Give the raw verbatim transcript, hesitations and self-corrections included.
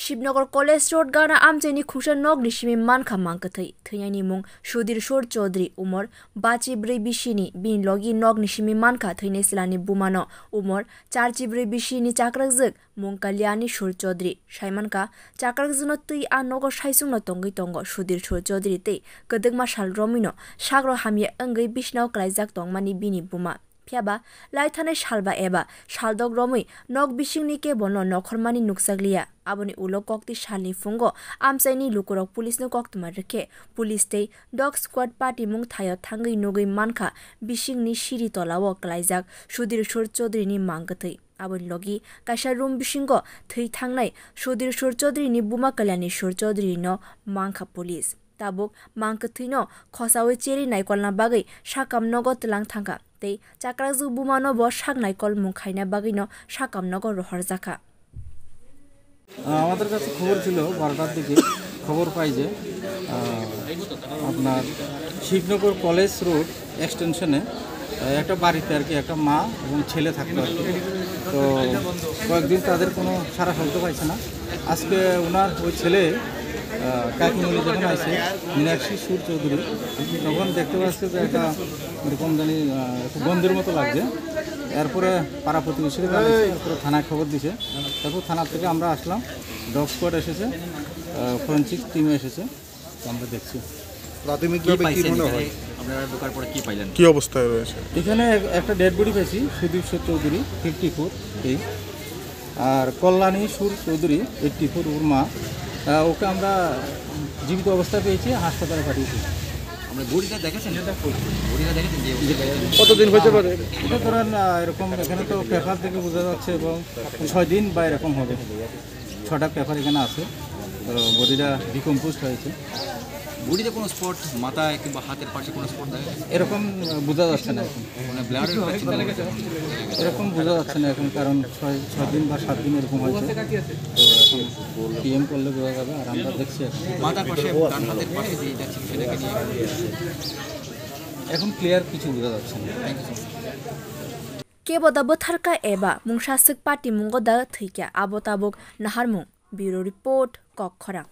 Shibnagar College Road gana amchaini khungsa nokni simi mankha mangkwthwi. Thwinaini mung Sudhir Sur Chaudhary, umor bachi bwrwi bisini, bini logi nokni simi mankha thwinai silani bumano, umor charchi bwrwi bisini chakrakjwk mung Kalyani Sur Chaudhary. Saimankha, chakrakjwkno twi a nogo saisungno tongwi tongo Sudhir Sur Chaudhary tei kwdwkma sal romwino sakro hamya wngwi bisnao klaijak tongmani bini buma. Phiyaba, lai thanai salba eba saldok romwi nok bisingni kebono nokhormani nukjakliya. Aboni ulo kokti salni phungo amchaini lukurok police no koktwma rwkhe, police tei dog squad patimung thaio thangwi nugwi mankha bisingni siri tolao klaijak Sudhir Sur Chaudhary ni mangkwthwi. Aboni logi kaisa room bisingo thwi thangnai Sudhir Sur Chaudhary ni buma Kalyani Sur Chaudhary no mankha police. Tabuk mangkwthwino khosaui cheri naikolna bagwi sakam nogo tlang thangkha tei chakrakjwk bumano bo sak naikolmung khaina bagwino sakam nogo rohorjakha. আহ, আমাদের কাছে খবর ছিল বারোটার দিকে, খবর পাই যে, আহ, আপনার Shibnagar college road এক্সটেনশনে, আহ, একটা বাড়িতে আর কি একটা মা এবং ছেলে থাকতো আর কি। তো কয়েকদিন তাদের কোনো সাড়া শব্দ পাইছে না। আজকে ওনার ওই ছেলে, আহ, কাকিমুনি যখন আইছে, মীনাক্ষী সুর চৌধুরী, তখন দেখতে পাচ্ছে যে একটা এরকম জানি, আহ, একটু গন্ধের মতো লাগছে। এরপরে পাড়া প্রতিবেশীরা জানাইছে, এরপরে থানায় খবর দিছে। তারপর থানা থেকে আমরা আসলাম, ডগ স্কোয়াড এসেছে, আহ, ফরেনসিক টিম এসেছে, তো আমরা দেখছি। প্রাথমিকভাবে কি মনে হয়? আপনারা ঢোকার পরে কি পাইলেন? কি অবস্থায় রয়েছে? এখানে এক-, একটা ডেড বডি পেয়েছি, সুদীপ চৌধুরী, ফিফটি ফোর, এই। আর কল্যাণী সুর চৌধুরী, এইটটি ফোর, ওর মা। আহ, ওকে আমরা জীবিত অবস্থায় পেয়েছি, হাসপাতালে পাঠিয়েছি। আমরা বডিটা দেখেছেন? বডিটা দেখেছেন যে অবস্থায়? কতদিন হয়েছে পরে? এটা ধরেন, আহ, এরকম এখানে তো পেপার থেকে বোঝা যাচ্ছে এবং ছয় দিন বা এরকম হবে। ছটা পেপার এখানে আছে, তো বডিটা ডিকম্পোজ হয়েছে। বডিতে কোনো স্পট, মাথায় কিংবা হাতের পাশে কোনো স্পট দেখা গেছে? এরকম, আহ, বোঝা যাচ্ছে না এখন। মানে ব্লাডের কোনো চিহ্ন দেখা গেছে? এরকম বোঝা যাচ্ছে না এখন, কারণ ছয়, ছয় দিন বা সাত দিন এরকম হয়েছে। তো এখন পিএম করলে বোঝা যাবে, আর আমরা দেখছি এখন। মাথার পাশে এবং ডান হাতের পাশে যে এটা ছিল, সেটাকে নিয়ে এখন ক্লিয়ার কিছু বোঝা যাচ্ছে না। Kebo da bwtharkha eba mungsa swk patimungo da thwikha, abo tabuk naharmung. Bureau Report, Kokkhorang.